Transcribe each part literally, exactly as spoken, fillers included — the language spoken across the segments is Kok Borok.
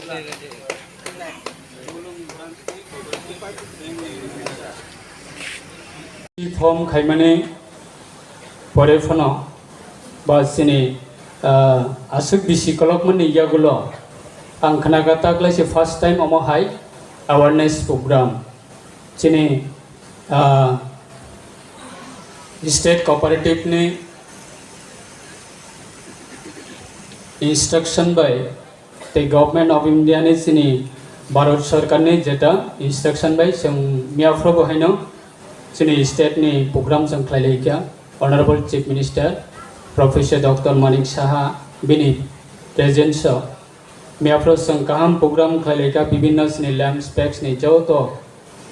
Form khaimani pore phano ba chini, ah, aswk bisi kolokmani yagulo ang khnakha taklaise first time omo hai awareness program. Chini, ah, state cooperative ni instruction bai tei Government of India ni chini Bharat Sarkar ni jeta instruction bai chwng miyaphro bo haino chini state ni program chwng khlai lai kha. Honorable Chief Minister Professor Doctor Manik Saha bini presence o miyaphro chwng kaham program khlai lai kha, bibinno chini lamps packs ni joto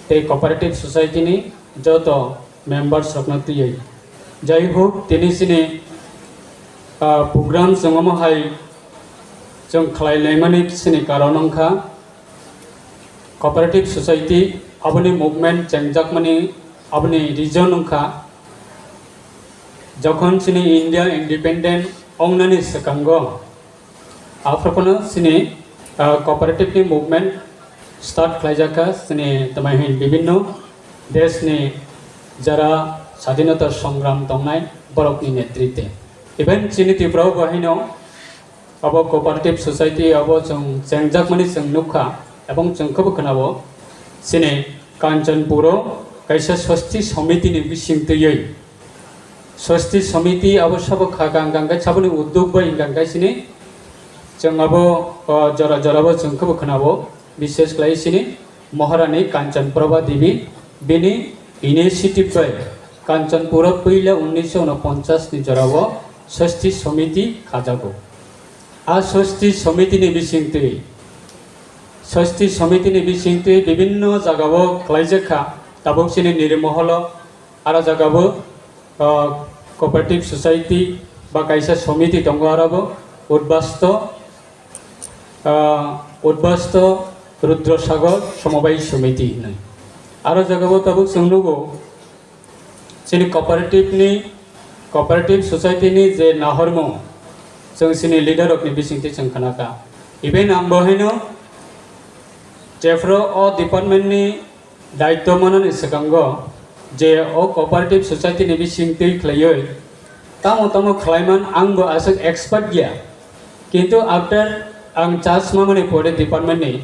tei cooperative society ni joto members rokno twiwi. Jai hok, tini chini, ah, program chwng omo hai chwng khlai laimani chini karon wngkha cooperative society, aboni movement chengjakmani aboni reason wngkha jokhon chini India independent wngnani swkango Aphuru phano chini, ah, cooperative ni movement start khlaijak kha, chini tamai hwn bibinno desh ni jara sadinota songram tongnai borok ni netritwe. Even chini Tripura o bo haino abo cooperative society abo chwng chengjakmani chwng nukha, ebong chwng khe bo khwnao chini Kanchanpur o kaisa sosti somiti ni bising twiwi Sosti somiti abo sabo kha kang kang khe saboni uddog bai hing kang khe sini chwng abo, o, jora jora bo chwng khe bo khwnabo, bishes khlai sini Maharani Kanchan Prabha Devi bini initiative bai Kanchanpur o puila unnish unponchas ni jora o sosti somiti khajago. A sosti somiti ni bisingtwi, sosti somiti ni bisingtwi bibinno jaga o khlaijak kha, tabuk sini Nirmoholo, Aro jaga bo, ah, cooperative society ba kaisa somiti tongo, aro bo Udbasto, ah, Udbasto Rudra Sagar Somobai Somiti hinwi. Aro jaga bo tabuk chwng nugo, chini cooperative ni, cooperative society ni je nahormung, chwng chini leader rok ni bisingtwi chwng khna kha. Even ang bo haino jephru o department ni daityo manani swkango je o cooperative society ni bising twi khlaiwi tamo tamo khlaiman ang bo aswk expert ya, kintu after ang charge mamani pore department ni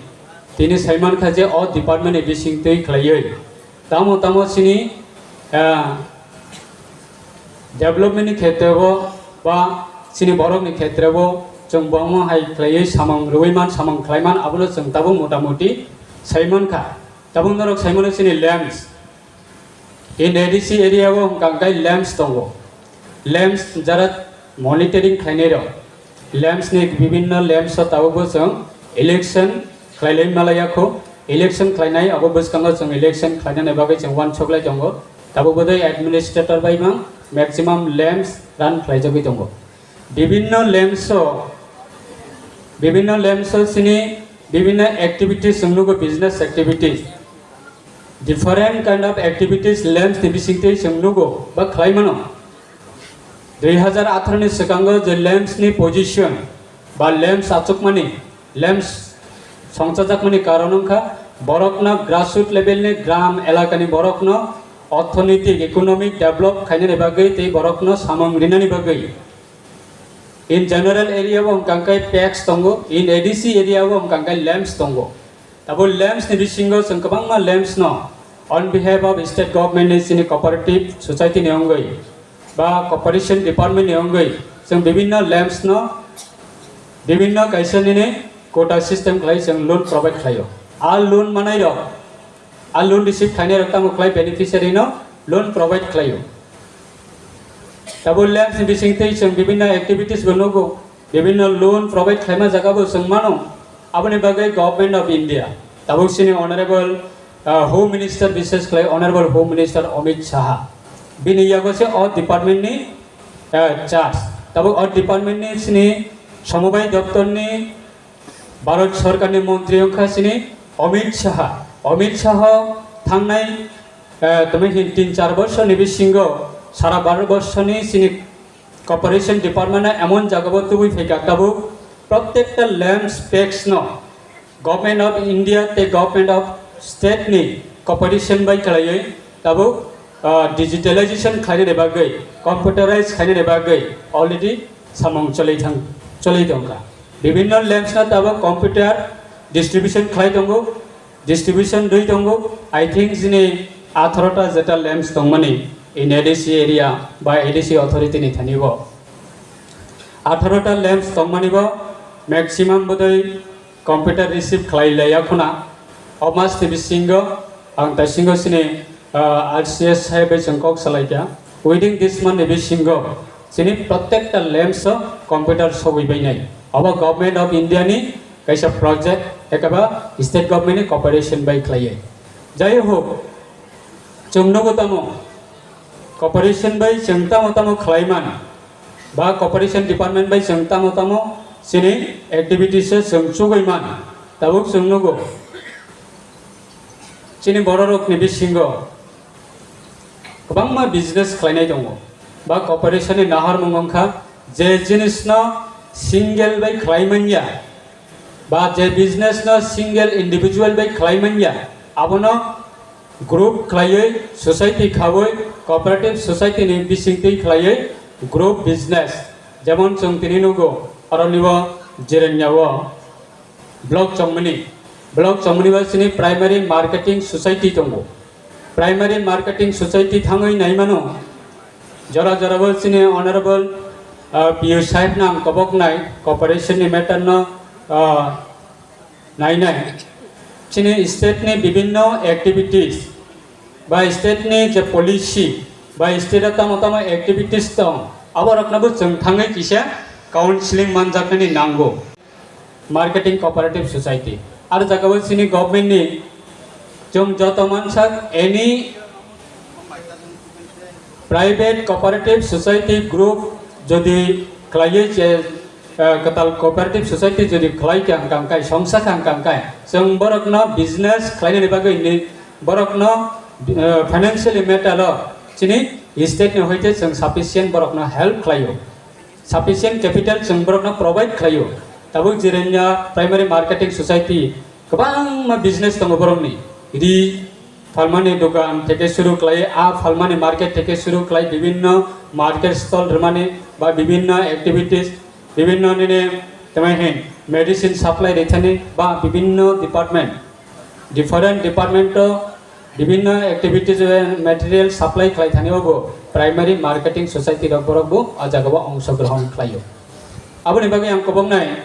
tini saiman kha je o department ni bising twi khlaiwi tamo tamo sini, ah, development ni khetre bo ba chini borok ni khetre bo chwng bo omo hai khlaiwi samung rwui man, samung khlai man, abono chwng tabuk mota moti saiman kha. Tabuk norok saimano chini lamps. In A D C area o hwnkha khe lamps tongo. Lamps jara monitoring khlainai rok. Lamps ni bibinno lamps o tabukbo chwng election khlailai malaya kho. Election khlainai abo bwskango chwng election khlainani bagwi chwng uansuklai tongo. Tabuk bodoi administrator bai mang maximum lamps run khlaijagwi tongo. Bibinno lamps o, bibinno lamps o chini bibinno activities chwng nugo, business activities. Different kind of activities lamps ni bisingtwi chwng nugo ba khlai mano. Dui hazar atharo ni swkango je lamps ni position ba lamps achukmani, lamps songchajakmani karon wngkha borokno grassroots level ni gram elakani borokno orthonitik, economic develop khainani bagwi tei borokno samung rinani bagwi. In general area o hwnkha khe packs tongo, in A D C area o hwnkha khe lamps tongo. Abo lamps ni bisingo chwng kwbangma lamps no on behalf of state government ni chini cooperative society ni wngwi ba cooperation department ni wngwi chwng bibinno lamps no bibinno kaisa nini quota system khlai chwng loan provide khlaio. A loan manai rok, a loan receive khlainai rok tamo khlai beneficiary no loan provide khlaio. Tabuk lamps ni bisingtwi chwng bibinno activities bo nugo, bibinno loan provide khlaima jaga bo chwng mano. Aboni bagwi Government of India, tabuk chini Honorable, ah, Home Minister, bishes khlai Honorable Home Minister Amit Shah, bini yago se o department ni, ah, charge. Tabuk o department ni chini Somobai Doptor ni Bharat Sarkar ni montri wngkha chini Amit Shah. Amit Shah thangnai, eh, tamo hin tin char bochor ni bisingo sara Bharat borso ni chini cooperation department no emon jaga bo tubui phaikha, tabuk protekta lamps packs no Government of India tei Government of State ni cooperation bai khlaiwi tabuk, ah, digitalization khlainani bagwi, computerize khlainani bagwi already samung choli thang, choli tongkha. Bibhinno lamps no tabuk computer distribution khlai tongo, distribution rwi tongo. I think chini atharo ta jeta lamps tongmani in A D C area ba A D C authority ni thani bo. Atharo ta lamps tongmani bo maximum bodoi computer receive khlai laiya khuna. O mas ni bisingo ang taisingo chini, ah, R C S hai bai chwng kok salai kha. Within this month ni bisingo chini protekta lamps o computer sogwi bai nai. Obo Government of India ni kaisa project, ekaba state government ni cooperation bai khlaiwi. Jai ho, chwng nugo tamo, cooperation bai chwng tamo tamo khlai man, ba cooperation department bai chwng tamo tamo chini activities o chwng chugui man, tabuk chwng nugo. Chini bororokni bisingo kwbangma business khlainai tongo, ba cooperation ni naharmung wngkha je jinisno single bai khlai manya, ba je business no single individual bai khlai manya, abono group khlaiwi society khawi cooperative society ni bisingtwi khlaiwi group business, jemon chwng tini nugo oronibo Jirenya o block chongmani, block chongmani bo chini primary marketing society tongo. Primary marketing society thangwi naimano, jora jora bo chini honorable, ah, P U sahib no ang kobok nai, cooperation ni matter no, ah, nai nai. Chini state ni bibhinno activities ba state ni je policy ba state o tamo tamo activities tong, abo rokno bo chwng thangwi kisa counseling manjaknani nango. Marketing Cooperative Society. Ar jaga bo chini government ni chwng joto mansak any private cooperative society group jodi khlaiwi je, eh, kwtal cooperative society jodi khlai kha hwnkha hwnkhe songsa kha hwnkha hwnkhe chwng borokno business khlainani bagwi ni borokno, eh, financially matter o chini state ni hoite chwng sufficient borokno help khlaio. Sufficient capital chwng borokno provide khlaio. Tabuk Jirenya Primary Marketing Society kwbangma business tongo borokni. Ri phalmani dogan theke suru khlai, a phalmani market theke suru khlai, bibinno market stall rwmani ba bibinno activities, bibinno nini tamo hin medicine supply rithani ba bibinno department, different department o bibinno activities o material supply khlai thani o bo primary marketing society rok borok bo o jaga o ongsogrohon khlaio. Aboni bagwi ang koboknai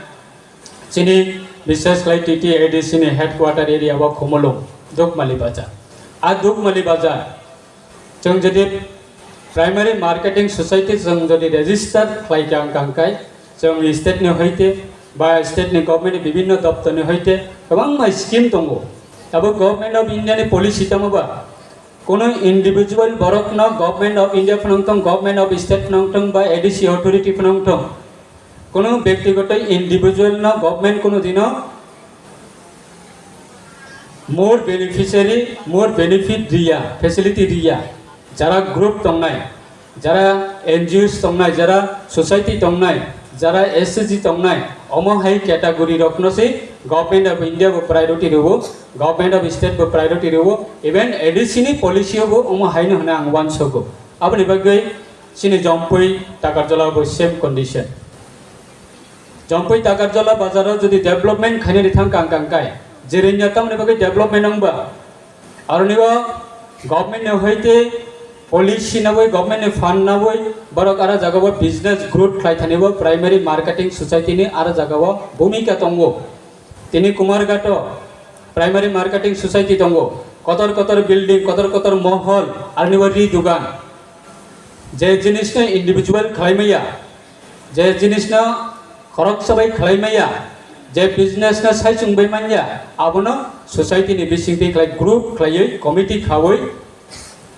chini bishes khlai T T A D C ni headquarter area o Khumulwng Dukmali Bazar. A Dukmali Bazar chwng jodi primary marketing society chwng jodi register khlai kha hwnkha hwnkhe chwng state ni hoite ba state ni government ni bibinno doptor ni hoite kwbangma scheme tongo. Abo Government of India ni policy tamo ba kono individual borok no Government of India phano wngthong, Government of State phano wngthong ba A D C authority phano wngthong, kono bektigoto individual no government kono dino more beneficiary, more benefit riya, facility riya. Jara group tongnai, jara N G Os tongnai, jara society tongnai, jara S C G tongnai, omo hai category rokno se Government of India bo priority rwo, Government of State bo priority rwo, even A D C ni policy o bo omo hai no hwnwi ang uansogo. Aboni bagwi chini Jompui Takarjala bo same condition. Jompui Takarjala bazar o jodi development khainani thang kang kang kai, Jirenya tamoni bagwi development wngba, aroni o government ni hoite policy naboi, government ni fund naboi, borok ara jaga o business growth khlai thani bo primary marketing society ni ara jaga o bhumika tongo. Tini Kumarghat o primary marketing society tongo, kotor kotor building, kotor kotor mohol, aroni o ri dogan. Je jinis no individual khlai maya, je jinis no khoroksa bai khlai maya, je business no saichung bai manya, abono society ni bisingtwi khlai group khlaiwi committee khawi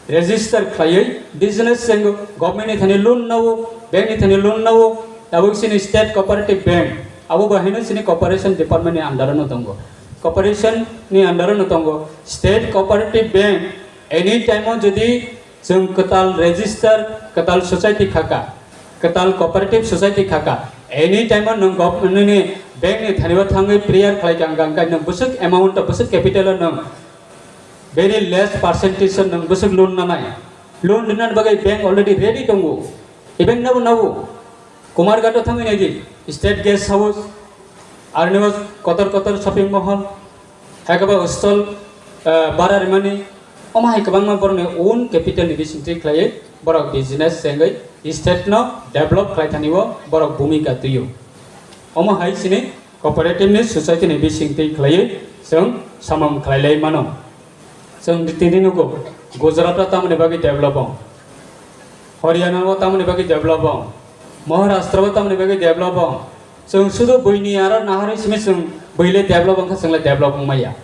register khlaiwi business chengwi government ni thani loan nao, bank ni thani loan nao, tabuk chini state cooperative bank abo bo haino chini cooperation department ni under o no tongo, cooperation ni under o no tongo. State cooperative bank any time o jodi chwng kwtal register, kwtal society khaka, kwtal cooperative society khaka, Any time o nwng gov-, nini bank ni thani o thangwi prayer khlai kha, hwnkha hwnkhe nwng bwswk amount o, bwswk capital o nwng very less percentage o nwng bwswk loan nanai. Loan rinani bagwi bank already ready tongo. Even nabo, nabo Kumarghat o thangwi naidi, State Guest House, aroni o kotor kotor shopping mall, hai khe ba hostel, ah, bara rimani, omo hai kwbangma borokni own capital ni bisingtwi khlaiwi borok business chengwi state no develop khlai thani o borok bhumika twi o. Omo hai chini cooperative ni society ni bisingtwi khlaiwi chwng samung khlai lai mano. Chwng tini nugo, Gujarat o tamoni bagwi develop wng, Haryana o tamoni bagwi develop wng, Maharashtra o tamoni bagwi develop wng. Chwng sudu buini aro naharwi simi chwng buile develop wngkha, chwngle develop wngmaya.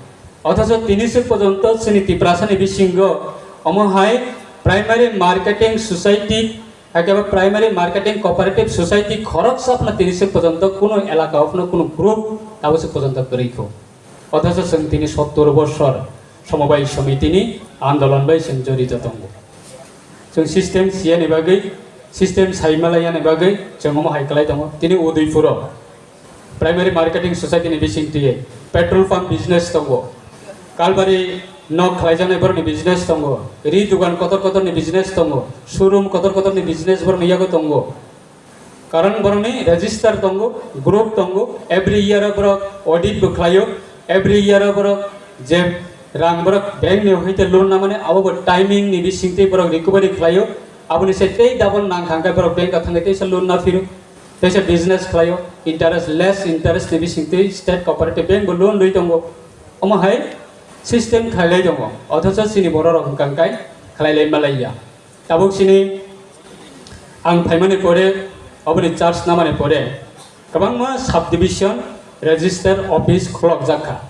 Othocho tini swk pojonto chini Tiprasani bisingo omo hai primary marketing society, hakhe ba primary marketing cooperative society khoroksa phano tini swk pojonto kuno elaka o phano kuno group abo swk pojonto kwrwi kho. Othocho chwng tini sottor bosor somobai somitini andolon bai chwng jorito tongo. Chwng system siyani bagwi, system saimalai yani bagwi chwng omo hai kwlai tongo. Tini Udaipuro primary marketing society ni bising twi petrol pump business tongo, kalbari nok khlaijaknai borokni business tongo, ri dugan kotor kotor ni business tongo, showroom kotor kotor ni business borokni yago tongo. Karon borokni register tongo, group tongo, every year o borok audit bo khlaio, every year o borok je rang borok bank ni hoite loan namani abo bo timing ni bising twi borok recovery khlaio, aboni se tei double nang kha hwnkhe borok bank o thangwi teisa loan na phiro. Teisa business khlaio, interest, less interest ni bisingtwi state cooperative bank bo loan rwi tongo. Omo hai system khlailai tongo. Othocho chini bororok hwnkha hwnkhe khlailai malaiya. Tabuk chini ang phaimani pore, oboni charge namani pore, kwbangma subdivision register office khulokjak kha.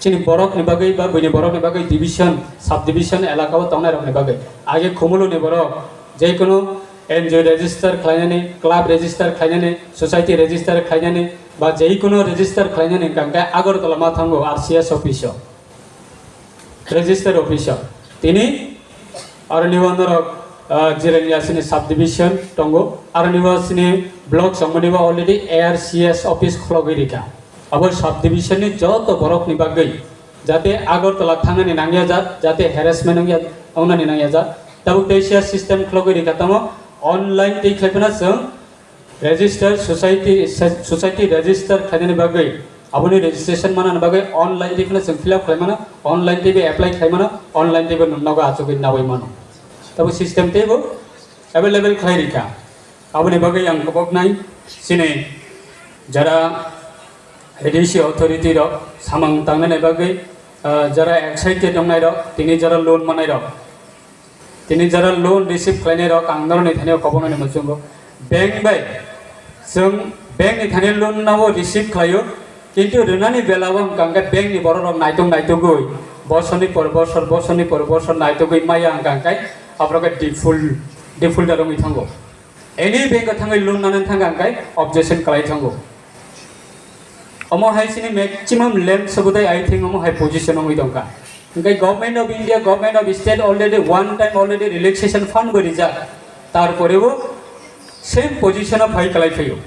Chini borokni bagwi ba buini borokni bagwi division, subdivision elaka o tongnairokni bagwi. Age Khumuluni borok jekono N G O register khlainani, club register khlainani, society register khlainani, ba jekono register khlainani hwnkha hwnkhe Agartala ma thango R C S office o. Register office o. Tini aroni o norok, ah, Jirania sini subdivision tongo, aroni o sini block songmani o already A R C S office khulogwi rikha. Abo subdivision ni joto borokni bagwi jate Agartala thangnani nangya jat, jate harassment wngya, wngnani nangya jat. Tabuk teisa system khulogwi rikha tamo online tei khlai phano chwng register society, society register khlainani bagwi, aboni registration manani bagwi online tei phano chwng fill up khlai mano, online tei bo apply khlai mano, online tei bo nogo achugwi nawi mano. Tabuk system tei bo available khlai rikha. Aboni bagwi ang koboknai chini jara A D C authority rok samung tangnani bagwi, ah, jara excited wngnai rok, tini jara loan manai rok, tini jara loan receive khlainai rok, ang norokni thani o koboknani muchungo. Bank bai chwng bank ni thani loan nabo receive khlaio, kintu rwnani bela o hwnkha hwnkhe bank ni borok rok naitok naitogwi bosorni por bosor, bosorni por bosor naitogwi maya hwnkha hwnkhe aborok khe default, defaulter wngwi thango. Any bank o thangwi loan nana thangkha hwnkhe objection kwlai thango. Omo hai chini maximum length sobo tei I think omo hai position wngwi tongkha. Hwnkhe Government of India, Government of State already one time already relaxation fund bo rijak. Tarpore bo same position o phai kwlai phaio.